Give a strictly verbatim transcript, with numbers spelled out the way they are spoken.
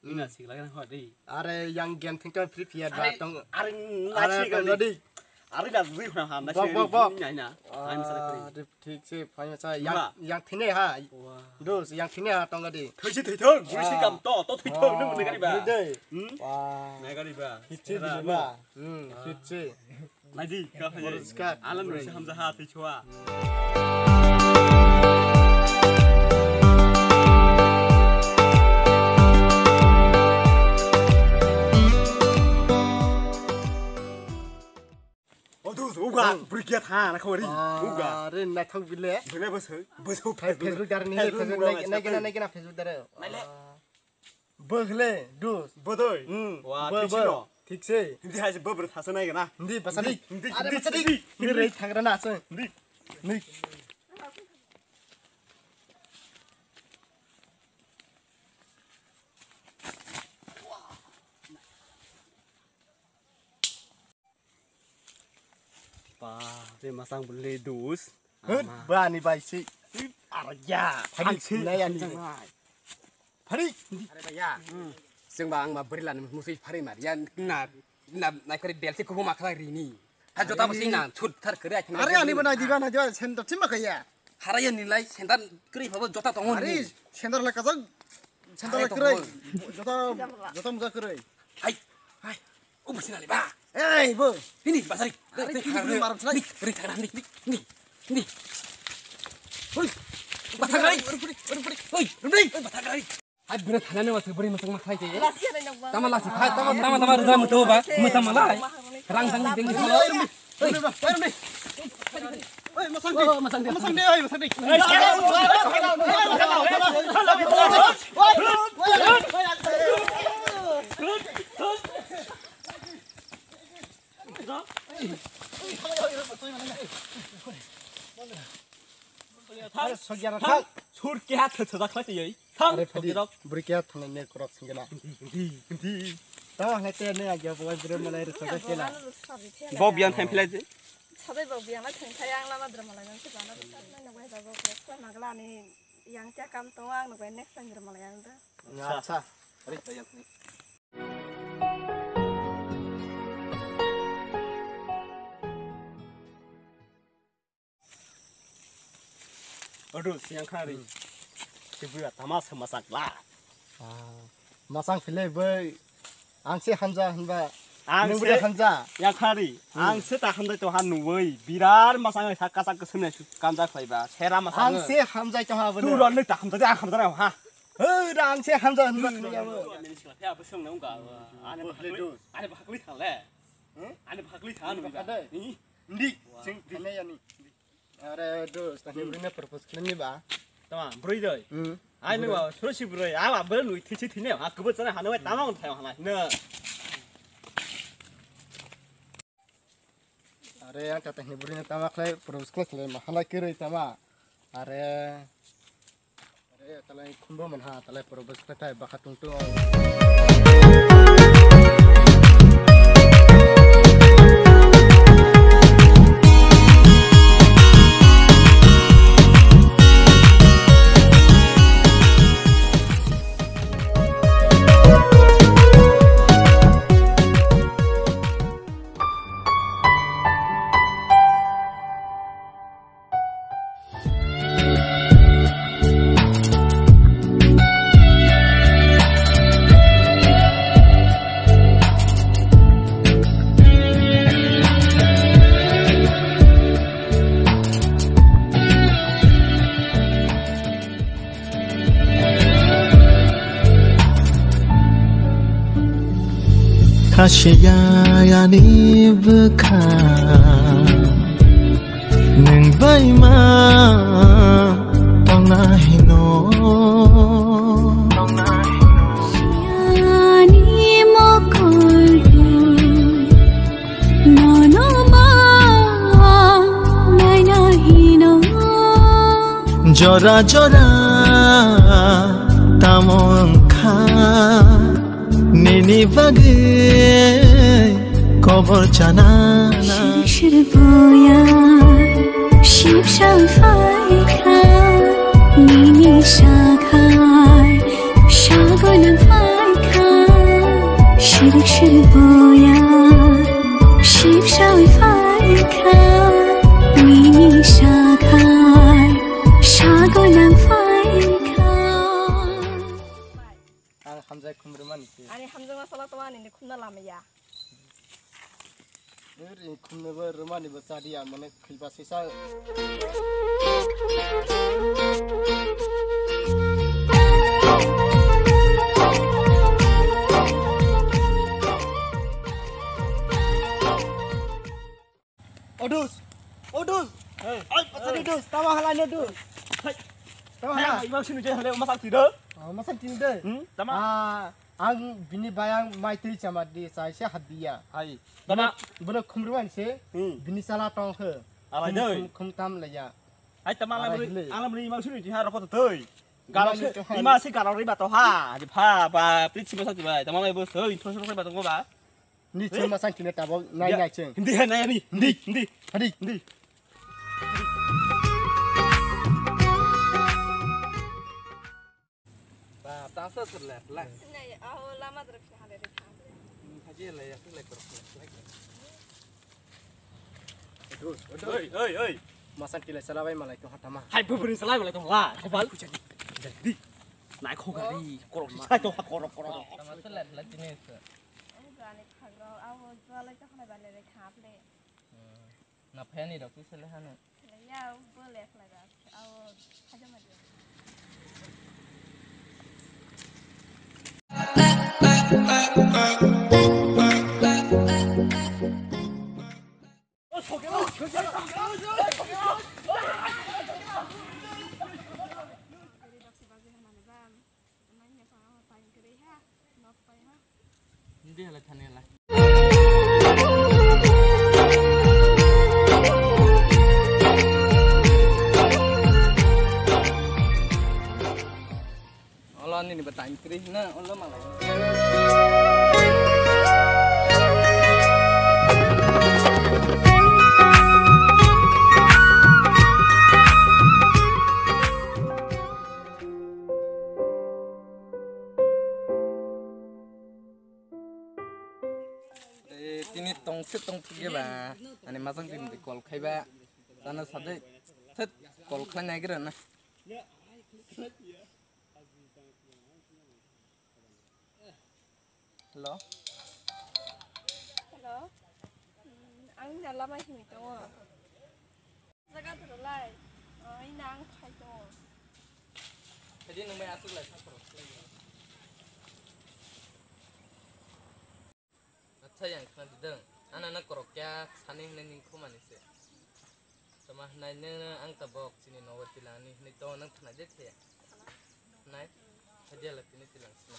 Ina sikla kan hot dei. Are yang game thengkha Free Fire ba tong. Are are tong dei. Are na zui khna ham na. Bok, bok, bok. Nai na. Ai masa kari. Thik se phai masa yang yang thine ha. Dos yang thine ha tong dei. Thoi si thoi thong. Guri si kam to to thoi thong nung ne gari ba. Dei. Hmm. Nai gari ba. Thik se ba. Hmm. Thik se. Naidi, ka phai. Poriskar. Alam rwisa hamja ha twi chwa. O du, uga, brikya tha na khori. Uga. Are naithok bile. Bile bwswk, bwswk Facebook. Facebook dar ni, Facebook nai gena nai gena Facebook dar. Bwkhle, dus. Bodoi. Hmm. Wa, bo, thik bo. Sino. Thik se. Hindi hai se bobro thasa nai gana. Hindi, basa di. Hindi, hindi, are hindi, basa di. Hindi. Hindi rei thangra na se. Hindi. Hindi. Ba, be masang bele dus. Hut, ama. Ba ni bai si. Arya. Phadi si. Nai ani. Phadi. Are bhaiya. Hmm. Sengba ang ma beri lan musi phari mar. Ya na na na kari bel si kubu makra rini. Ha jota musi na chut thar kare. Are ani bana diba na diba sen to chima kaya. Hara ya nilai sen dan kri phabo jota tongo. Are ni. Sen dan la kajak. Sen dan la kre. Jota jota muga kre. Hai. Hai. O bwswk nani ba? Ei, bo. Hini, basari. Ari, hini, hini, maram salai. Ni, ri thagra, ni, ni, ni, ni. Hoi. Bathagrai. Ori, ori, ori, ori. Hoi, ori, ori, bathagrai. Hai, bwrwi thanani wasa bwrwi masang ma khlai de. Lasi anai nang ba. Tama lasi, hai, tama, tama, tama, rwja muto ba. Muta malai. Rang jang ding. Hoi, ori, ori, ori. Oi, masang de. Oh, masang de. Masang de, oi, masang de. Thang, thang. Sur keha thang thang thang thang. Thang, are phadi, thang. Bwrwi keha thang ne krok singena. Hindi, hindi. Tamo hne te ne agya bo bwrwi malai re thang thang kela. Bo biang thang philai de. Sabai bo biang thang thang yang lama drama lai nang se bana bo sat nai nang bai ba bo ko magla ni yang kya kam to ang nang bai next time drama lai ang da. Acha. Are to yang. Odu, siang khari. Hmm. Sibuya tama se masakla. Ah, masang phile bai. Ang se hamja hinba. Ang nung se hamja. Ya khari. Hmm. Ang se ta hamja to han nuwei. Birar masang sa kasak kesem ne kanja khlaiba. Sera masang. Ang se hamja to ha bana. Tu ron ne ta hamja de ang hamja ha. Hei, ang se hamja hinba. Ani bakli, ani bakli thale. Hmm? Ani bakli thale. Ndi, sing thane yani. Are dos, tani bwrwi no propose khlai ni ba? Tama, bwrwi doi. Hmm. Ai nung ba, soro si bwrwi, a ba bwrwi nui thisi thine, ha kubut sana hanu bai tama on thayo hana. No. Are ang kata ni bwrwi no tama khlai propose khlai khlai ma hala kwrwi tama. Are. Are talai khumbo manha talai poro bwswk thai bwkha tungtung. Khasiya yani bwkha nwng bai ma tongna hino. Yani mokol nono ma naina hino. Jora jora Bagwi kobor chana. Shir shir boya, ship shal phaikha, nini shakhai, shagolan phaikha. Shir shir boya, ship shal phaikha, nini shakhai, shagolan phaikha. Ang hamjak khumrwmani se. Ani hamjakma sala tongma ani ni khumna lamaya. Ri khumna bo rwmani bo chadi ang mane khilba sisa. Odus, odus. Hey. Oi, pasal odus. Tama halai odus. Hey. Tama halai. Imang sini je halai masak tidak. Oh, masak tidak. Hmm, tama. Ah, ang bini bayang maitri chama di sai se hadia. Hai. Tama. Bono khumruan se. Hmm. Bini sala tong he. Alai dei. Khum tam laya. Hai tama alai bini. Alam ni imang sini je harap kau tu. Galo se, ima se galo riba to ha. Di pha ba plit si masak di bai. Tama mai bos hei, thos thos ba to ba. Ni chwng masang tine tabok nai nai chwng. Hindi hai nai ani. Hindi, hindi. Hindi. Hindi. Ba, ta sa sur le, le. Nai, aho lama drep se hale re kham re. Haji le, ya le kor. Oi, oi, oi. Masang tile sala bai malai to hatama. Hai bubri sala bai to la. Hai bal. Jadi. Nai kho gari, korok sai to ha korok korok. Tama se le, le tine se. Ani khagro, aho jwalai ta khanai bale re khap le. Na phani rok tu sele hanu. Ya, bo le khlai ba. Aho khaja ma dia. Olo nini ba time kri na olo malai. Eh, tini tong se tong phi ba, ani majang tini call khai ba, tana sade, thet call khai nai gira na. Hello. Hello. Hmm, ang na lama himi tongo. Jaga thoro lai. Oh, ina ang khai tongo. Jadi nang mai asuk lai thang thoro. Acha yang khna didang. Ana na korok kya sani hne ning khumani se. Tama hnai nang ang tabok chini nogo tilangni hwnwi tongo, nang thanai de thaya? Hnai? Hadia la tini tilang sina.